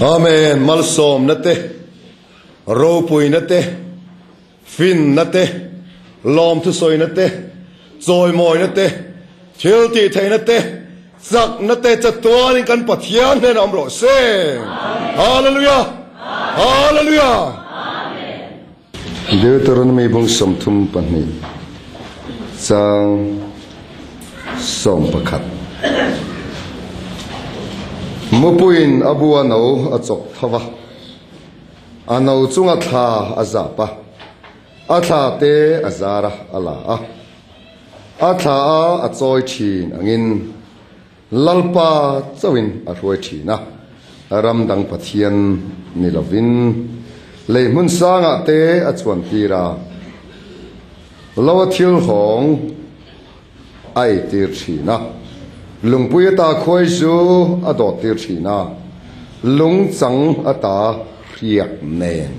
Amen malsawmna te ropuina te finna te lawmthusawina te chawimawina te thil tih theihna te chakna te chatuanin kan Pathian hnenah awm rawh se. Hallelujah! Hallelujah! Deuteronomy bung 32 chang 11. Mupuiin a bu a no a chawk tho va, a no chunga thla a zap a, a thla te a zar a, a la a. A thla a a chawi thin angin Lalpa chauhin a hruai thin a, ram dang Pathian ni lovin lei hmun sangah te a chuan tir a, lo a thil hawng a ei tir thin a, lungpui ata khuai chu a dawt tir thin a, lung chang ata hriak nen.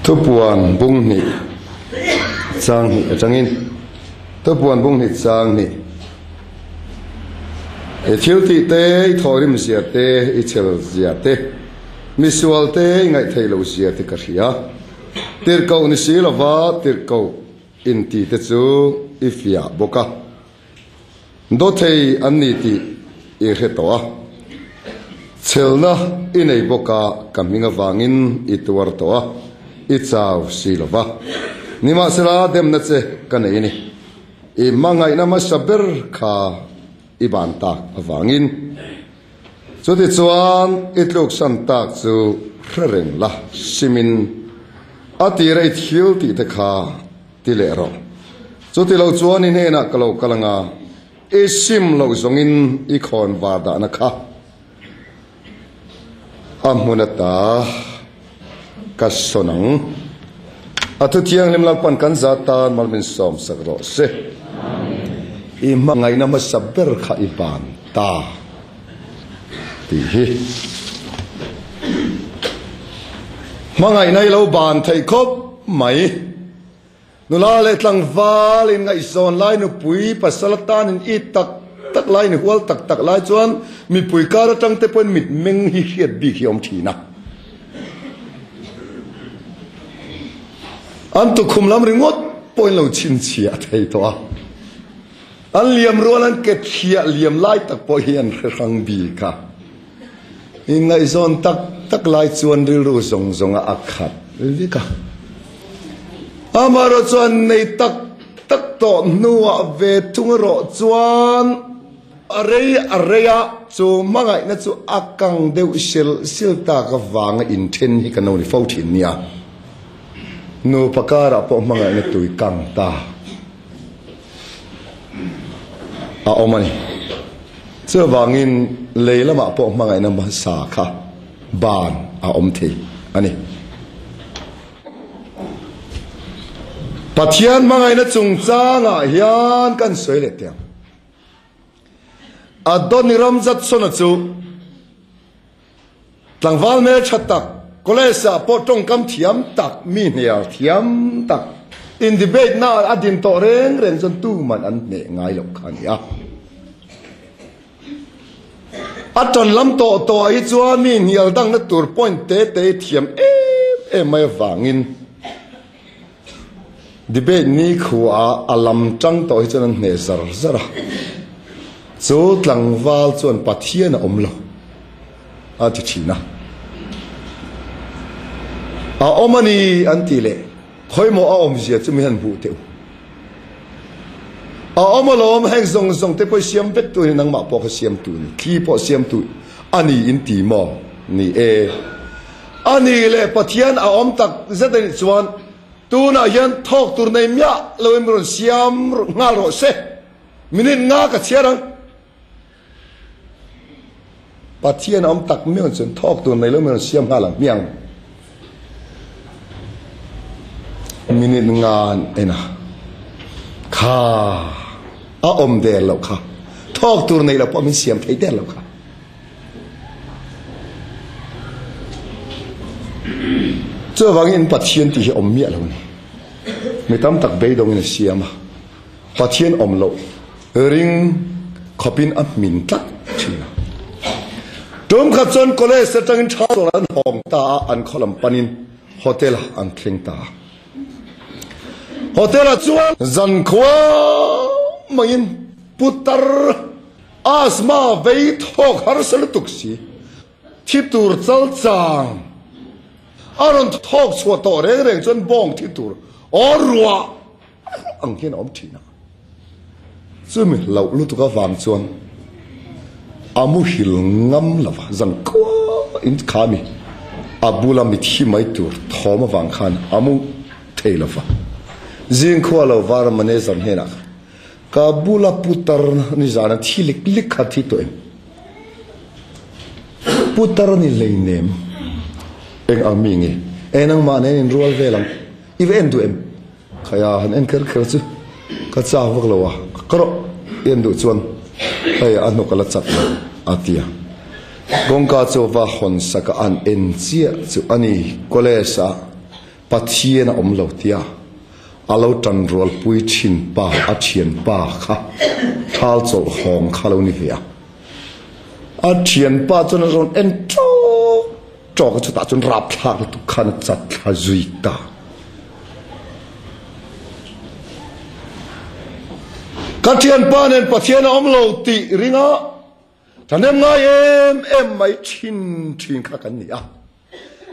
Thupuan bung hnih chang hnih atangin Thupuan bung hnih chang hnih I thil tih te, i thawhrim zia te, i chel zia te, misual te i ngaihtheih loh zia te ka hria. Tirhkoh ni si lova tirhkoh inti te chu i fiah bawk a. Dawthei an ni tih i hre tawh a, chhelna i nei bawk a, ka hming avangin i tuar tawh a, i chau si lo va. Nimahsela demna che ka nei a ni. I hmangaihna hmasa ber kha i ban tak avangin. Chutichuan i tluksan tak chu hre reng la, simin a tira i thil tih te kha Ti leh rawh. Chuti lo chuan i hnenah ka lo kal anga, i sim loh zawngin i khawn var dahna kha a hmun ata ka sawn ang. A thu thianghlim Lalpan kan za tan mal min sawmsak rawh se. I hmangaihna hmasa ber kha i ban ta tih hi. Hmangaihna i lo ban theih khawp mai. Nula leh tlangval in ngaihzawn lai nupui pasal atan in it tak tak lai in hual tak tak lai chuan mipui kar atang te pawhin mitmeng hi hriat bik hi a awm thin a. An tukhum lam ringawt pawhin lo chhinchhiah thei tawh a. An liam rual an ke thiah liam lai tak pawh hi an hre hrang bik a. Inngaihzawn tak tak lai chuan rilru zawng zawnga a khat vek a. Amaherawh chuan nei tak tak tawh hnuah ve thung erawh chuan a rei a rei a, chu hmangaihna chu a kang deuh sil sil tak avanga inthen hi kan lo ni fo thin nia. Nupa karah pawh hmangaihna tui kang ta a awm a ni. Chuvangin lei lamah pawh hmangaihna hmasa kha ban a awm thei a ni. Pathian hmangaihna chungchangah hian kan sawi leh teh ang. Adoniram Judson-a chu Tlangval hmeltha tak, college ah pawh tawngkam thiam tak, mi hnial thiam tak, in debate na a din tawh reng reng chuan tuman an hneh ngai loh kha a ni a. A tan lam tawh tawh ah hi chuan mi hnial dangna tur point te te hi thiam em em mai avangin debate ni khuaah a lam tang tawh hi chuan an hneh zar zar a. Chu tlangval chuan Pathian a awm lo a ti thin a. A awm a ni an tih leh khawimaw a awmzia chu mi han hmuh teh u. A awm alawm heng zawng zawng te pawh i siam vek tu ni nangmah pawh kha siam tu ni thli pawh siam tu a ni in ti maw? Ni e. A ni leh Pathian a awm tak zet a nih chuan tunah hian thawk tur nei miah lo in rawn siam nghal rawh se. Minute nga ka chhiar ang. Pathian a awm tak miang chuan thawk tur nei lo min rawn siam nghal ang hmiang. Minute nga an en a, kha a awm der loh kha, thawk tur nei lo pawh min siam thei der loh kha. Chuvangin Pathian tih hi awm miah lo a ni. Mi tam tak beidawngin a siam a. Pathian awm loh ring khawpin a hmin tlat thin a. Tum khat chuan college atangin tha chuan an hawng ta a, an khaw lam panin hotel ah an thleng ta a. Hotel ah chuan zankhua maiin putar asthma vei thawk harsa lutuk si thi tur chal chang a rawn thawk chhuah tawh reng reng chuan bawng thi tur aw ruah ang hian a awm thin a. Chumi hlauh lutuk avang chuan a muhil ngam lo va, zan kua in kha mi a bula mithi mai tur thawm avang khan a mu thei lo va. Zing khua lo var manager hnenah khan, Ka bula putar nizan a thi lik lik kha thi tawh em? Putar ni hleinem eng ang mi nge? E nangmah nen inrual vel ang, i va en duh em? Khaia han en kher kher chu ka chak vak lo a, ka rawh i en duh chuan hei a hnuk a la chat lo a ti a. Kawngka chu va hawn sak a, an en chiah chu a ni, college ah Pathian a awm lo tia a lo tan rualpui thin pa a thian pa kha thal chawlh hawng kha lo ni ve a. A thian pa chuan a rawn en tawk tawk a, chutah chuan rapthlak lutuk khan a chat thla zui ta. Ka thianpa nen Pathian a awm lo tih ringa thahnem ngai em em mai thin thin kha kan ni a.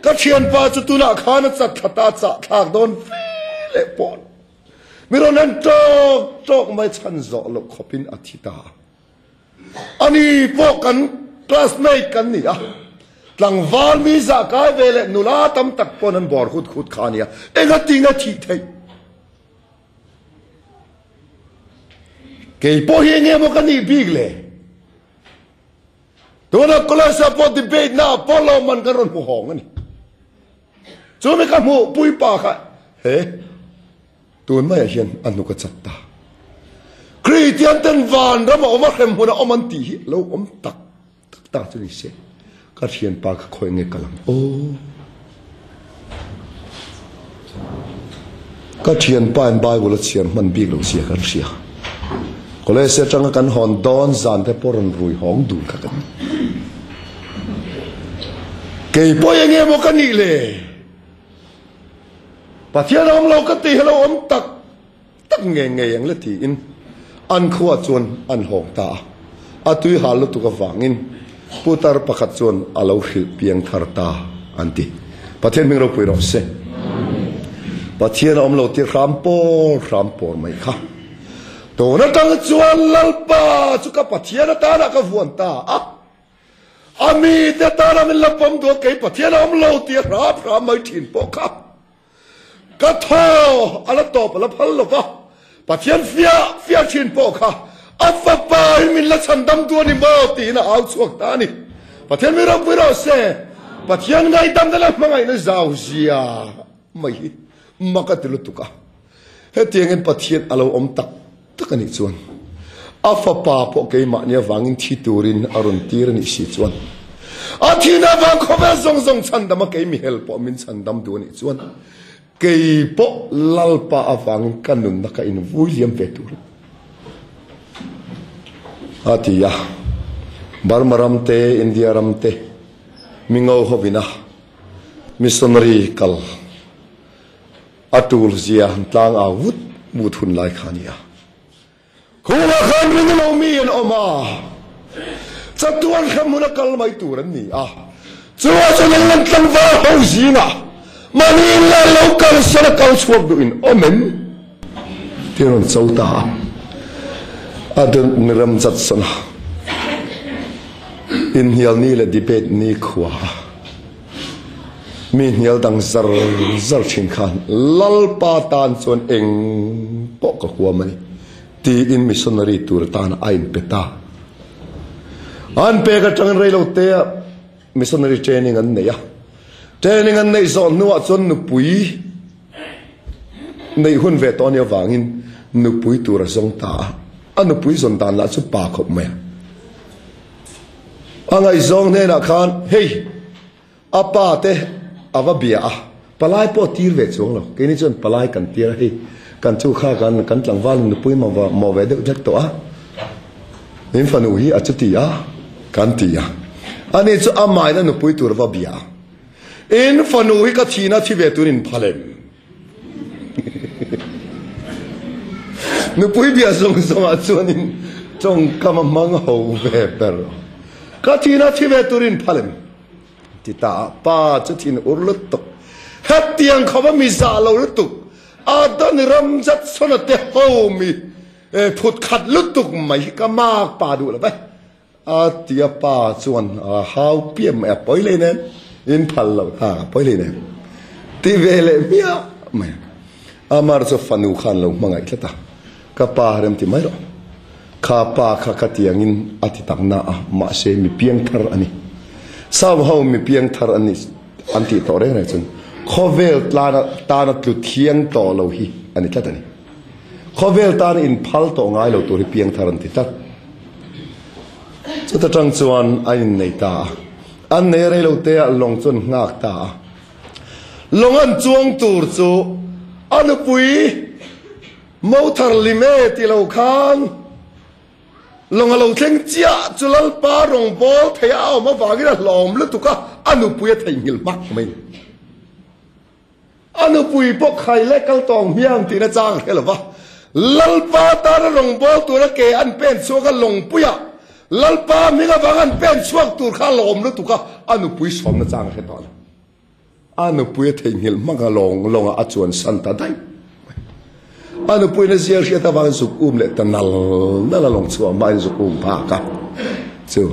Ka thianpa chu tunah khan a chat thla ta chah thlak dawn fe leh pawh mi rawn en tawk tawk mai chhan zawh loh khawpin a thi ta a. Ani pawh kan classmate kan ni a, tlangval mi zah kai ve leh nula tam tak pawn an bawr hut hut kha a nia, engatinge thih theih? Kei pawh hi enge maw ka nih bik le? Tuna college ah pawh debate na ah pawh lawmman kan rawn hmu hawng a ni. Chumi ka hmuh puipa kha he. Tun maiah hian a hnuk a chat ta. Kristian ten van rama awm a hrem hmun a awm an tih hi lo awm tak tak ta chu ni se. Ka thianpa kha khawi nge ka lang aw. Ka thianpa in Bible a chhiar hman bik lo sia kan hria. College atanga kan hawn dawn zan te pawh rawn rui hawng dun kha kan ni. Kei pawh enge maw ka nih le? Pathian a awm lo ka tih hi lo awm tak tak ngei ngei ang le tiin an khuaah chuan an hawng ta a. A tui hal lutuk avangin putar pakhat chuan a lo hrilh piang thar ta an ti. Pathian hming ropui rawh se. Pathian a awm lo tih hram pawl hram pawl mai kha. Tun atang chuan Lalpa chu ka Pathian atana ka vuan ta a. A mite tana min la pawm duh a, kei Pathian a awm lo tih a hrap hrap mai thin pawh kha ka thaw a la tawp a la phal lo va, Pathian fiah fiah thin pawh kha a fapa in min la chhan dam duh a ni maw tiin a au chhuak ta a ni. Pathian mi ropui rawh se, Pathian ngaihdamna leh hmangaihna zau zia mai hi mak a ti lutuk a. Hetiangin Pathian a lo awm tak tak a nih chuan, a fapa pawh keimahni avangin thi turin a rawn tir a nih si chuan, a thihna avang khawvel zawng zawng chhandam a kei mihel pawh min chhandam duh a nih chuan, kei pawh Lalpa avangin ka nunna ka invui liam ve tur a ti a. Burma ram te, India ram te, mingo hovina missionary kal A tul zia han tlang au vut vut hun lai kha a ni a. Khumah khan ring lo mi an awm a, chatuan hrem hmun a kal mai tur an ni a. Chuvah chuan an lan tlangval ho zingah mahni in leh lo kalsan a kal chhuak duh in awm em? Tih a rawn cho ta a. A Adoniram Judson-a inhnial ni leh debate ni khua a. Mi hnial dang zar zar thin khan Lalpa tan chuan eng pawh ka huam a ni tiin missionary tur atan a inpe ta. An pek atangin reilotea missionary training an nei a. Training an neih zawh hnuah chuan nupui neih hun ve tawh a nih avangin nupui tur a zawng ta a. A nupui zawn dan lah chu pa khawp mai a. A ngaihzawng hnenah khan hei a pa te a va bia a, palai pawh tir ve chuang lo, keini chuan palai kan tir a hei kan chu kha kan kan tlangval nupui maw ve deuh hlek tawh a, min fanu hi a chuti a kan ti a. Ani chu amahin a nupui tur va bia a, In fanu hi ka thihna thi ve turin in phal em? Nupui bia zawng zawngah chuanin tawngkam a hmang ho ve ber. Ka thihna thi ve turin in phal em? Ti ta a, pa chu thin ur lutuk. Hetiang khawpa mi zah lo lutuk, Adoniram Judson-a te ho mi phut khat lutuk mai hi ka mak pa duh lo ve. A ti a pa chuan a hau piah mai a pawi lei nen in phal loh ta a pawi lei nen ti ve leh hmiah mai a. Amar chu fanu khan lo hmangaih tlat a, ka pa rem ti mai rawh. Kha pa kha ka tiangin a ti tak na a, mahse mi piang thar a ni. Sau ho mi piang thar a ni an tih tawh reng reng chuan khawvel tlana tana tlu thiang tawh lo hi a ni tlat a ni. Khawvel tana inphal tawh ngai lo tur hi piang thar an ti tlat. Chuta tang chuan a innei ta a, an nei rei lo te ah lawng chu an nghak ta a. Lawng an chuang tur chu a nupui Mothar lime ti lo khan lawng a lo thleng chiah chu Lalpa rawngbâwl thei a awm avangin a hlawm lutuk a, a nupui a theihnghilh hmak mai. A nupui pawh khai leh kal tawng hmiang tihna chang hre lova, Lalpa tana rawngbâwl tura ke an pen chhuak a lawngpuiah Lalpa hming avanga an pen chhuak tur kha a lawm lutuk a, a nupui sawmna chang a hre tawh lo. A nupui a theihnghilh hmang a lawng lawngah a chuan san ta daih mai. A nupuiin a zial hriat avangin zuk um leh ta nal nal a lawng chhuah hmain zuk um phak a chu.